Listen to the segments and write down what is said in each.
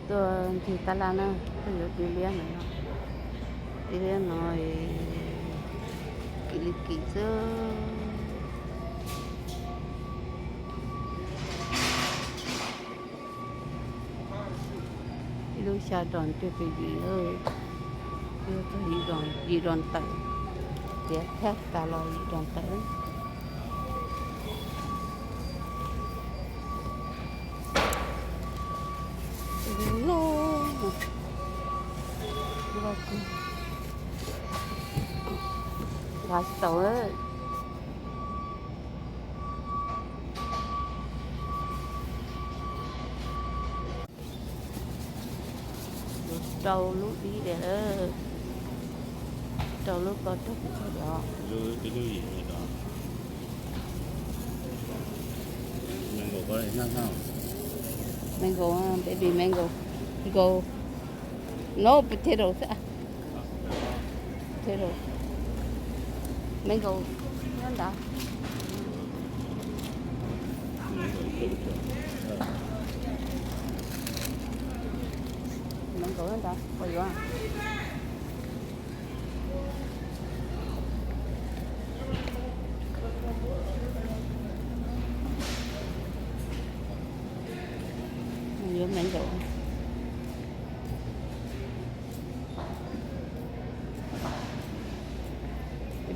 Tuaj ncig tab laj na, tuaj yuav dib liab no, dib liab no kim li kim xwb. Ib lub xya dos cuaj caum yim, yog txog yim dos ntawm, tiav thiab tas los yim dos ntawm. Nqa tsis tau. Rau lub dib tiag, rau lub ko rau pes tsawg os. Mango, baby mango, mango, no potato xwb. Potato, mango nyob ntawd. Mango nyob ntawd, puas yuav? Yuav mango.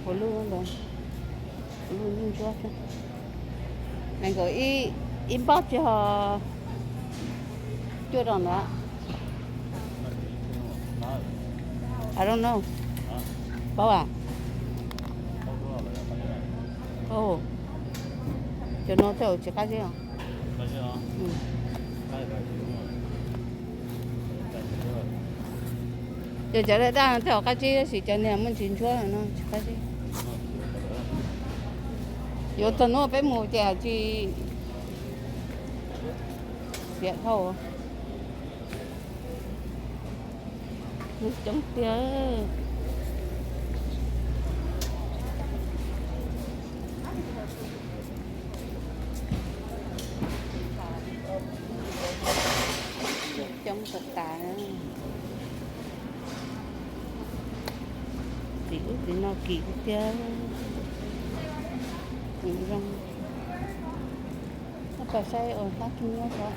Puas lub ntawd, puas lub ntsuab xwb. Mango ib npab tsis ho cuaj dos ntawd. I don't know. Paub a? Cov no tej zaum tsis qab zib os. Yog cov daj daj tej zaum qab zib, tab sis cov niag muaj ntsis ntsuab no tsis qab zib. Yuav txog hnub peb mus ces tsis xiam dhau. Coob tiag. Coob tas tas. Txiv ub txiv no kim tiag. Tseem zoo. Koj saib ua hlab kiag nyob ko.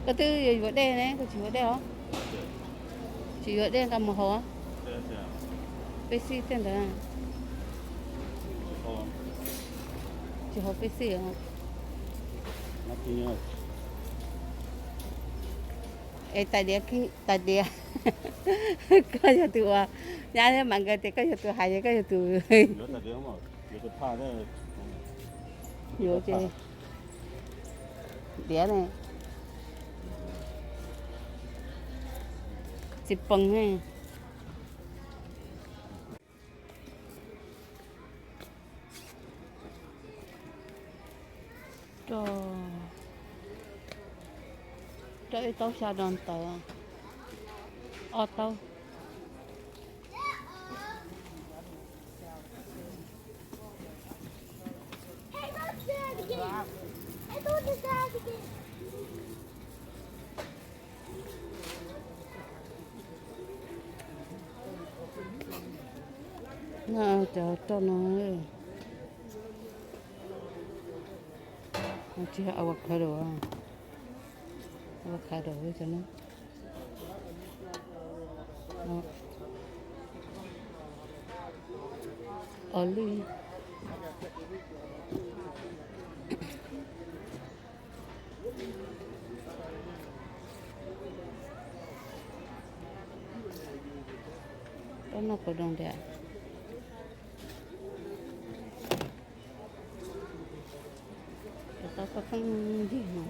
Koj twb yuav dej ne, koj tsis yuav dej os? Tsis yuav dej nqa mus haus. Pepsi tej ntawd. Tsis haus Pepsi os. Es tais diav, tais diav, koj yog tus uas nyab thiab mas nkawd tias koj yog tus hais, koj yog tus yuav ces diav ne, txiv poos ne. Rau ib taub xya dos ntawd, ob taub. Cov roj no, tsis yog avocado, avocado cov no. Olive. Koj noj kaus doos tias. Cov tau koj pheej ncig no.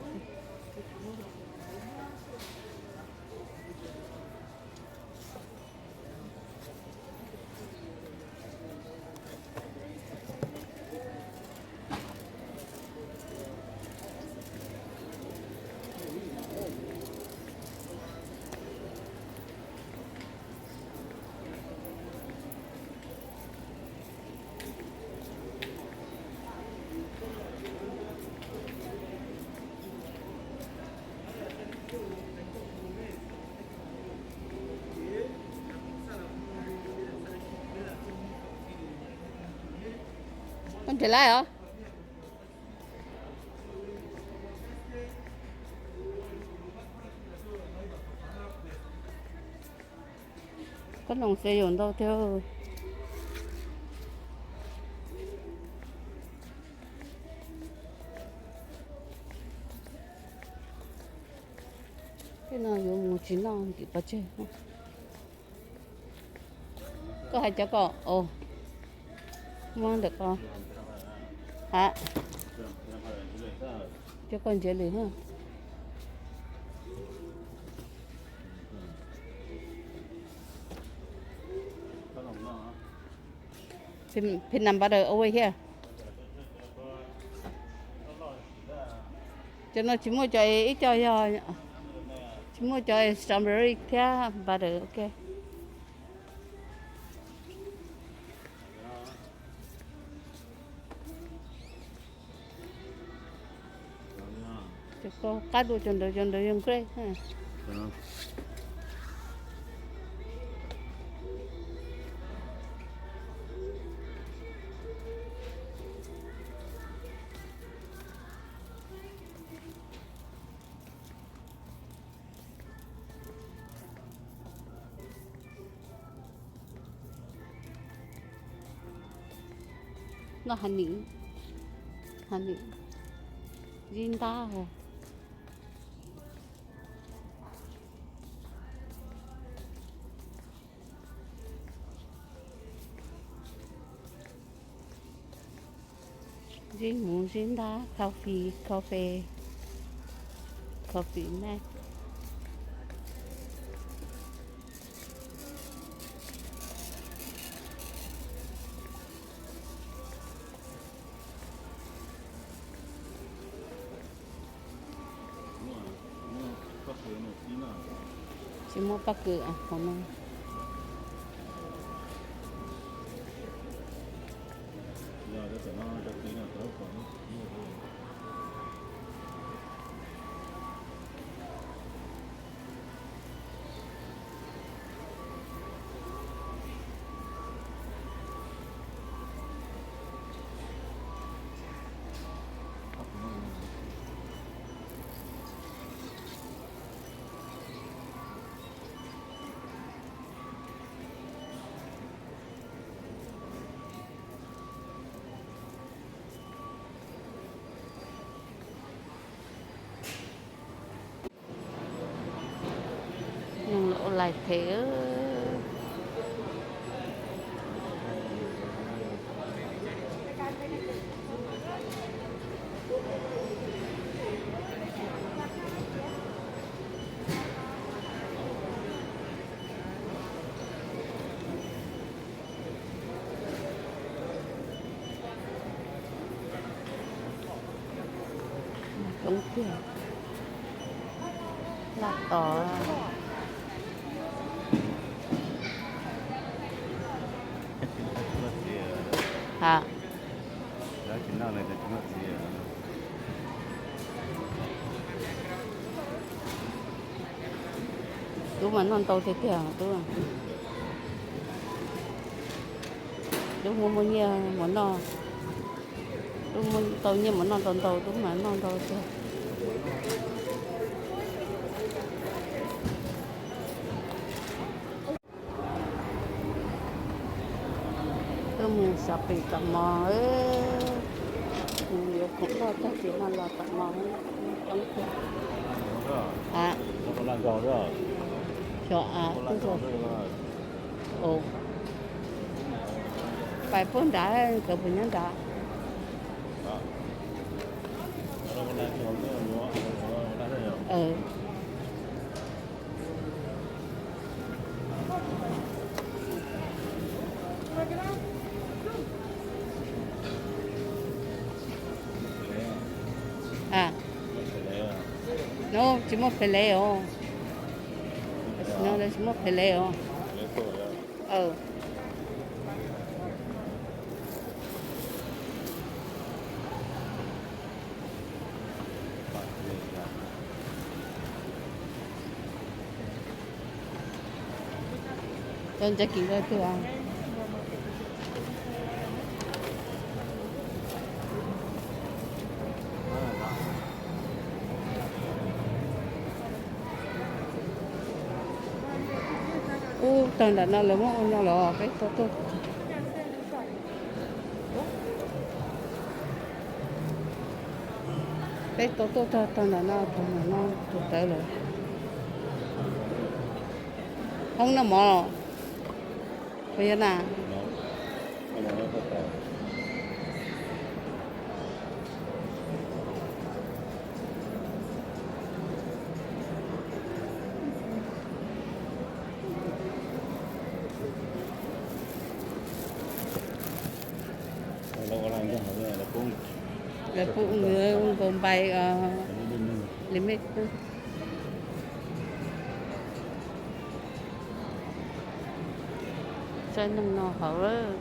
Nrhiav lawm os. Koj noog xav yuav ntau thiab. Tej no yuav mus tsis noj ntim pov tseg. Koj hais cov ko, muab ntawm ko. Ha, cov ko ntxiav lwm. Peanut butter over here. Cov no tsis muaj cov, ib co yog tsis muaj cov strawberry thiab butter, ok. Cov ko qab dua cov ntawd, cov ntawd yog grape. Noj honey, honey, zib ntab. Zib hmuv zib ntab, coffee, coffee, coffee mix. Tsis muaj pob kws hauv no. Neeg lawv ua lais them. Coob tiag. Laj tos. Ha. Tub mas noj ntau tiag tiag tub. Tub muaj muaj nyiaj mus noj, tub muaj tau nyiaj mus noj ntau ntau, tub mas noj ntau tiag. Tuaj mus shopping tom mos, mus yuav khoom loj tag kis no los tom mos. Xyov, twb pais puag nrad, nkawd puas nyob nrad. No, tsis muaj pem lev os. No tsis muaj pem lev os. Cov ntsa kis ko twg? Ub, tag nram no lawv muab ua no los peb tau tuaj, peb tau tuaj tag tag nram no, tag nram no tus tawv lawm. Hoob noj mov los puas yog na? Lawv pub nkaus npais li mej. Tsaib neeg no hauv lawm.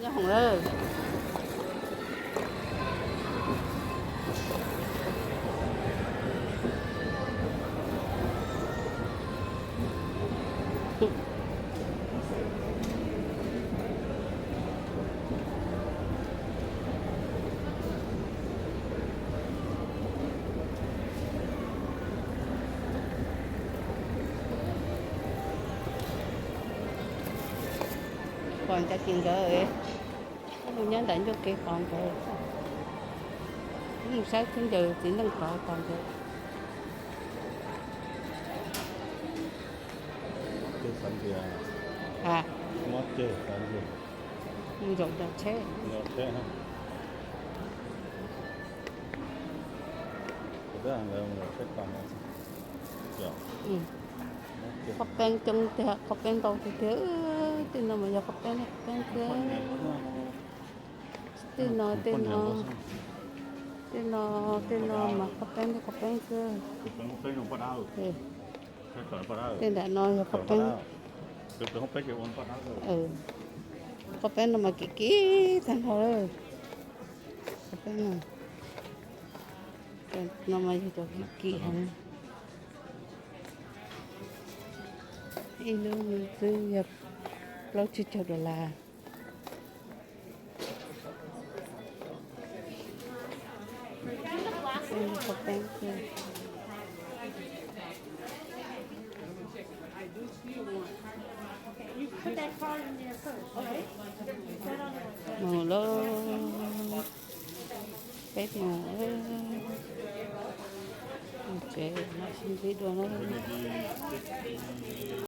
Nyob hoom lawm. Pom ncov kis nkawd, mus nyob ntawm ncauj ke pom nkawd, mus saib tub ncaws txiv neej pom pom nkawd. Mus zaum cov tsheb. Qhov peeb coob tiag, qhov peeb ntau tiag tiag. Tej no mas yog qhov peeb, qhov peeb xwb. Tej no, tej no, tej no, tej no mas qhov peeb, qhov peeb xwb. Tej nram no yog qhov peeb. Qhov peeb no mas kim kim tag nrho. Qhov peeb no, no mas yog cov kim kim heev. Ib lub xwb yog plaub tsib caug dollar. Qhov peeb xwb. Mus lawm, peb mus tsev, mam sib ntsib dua na.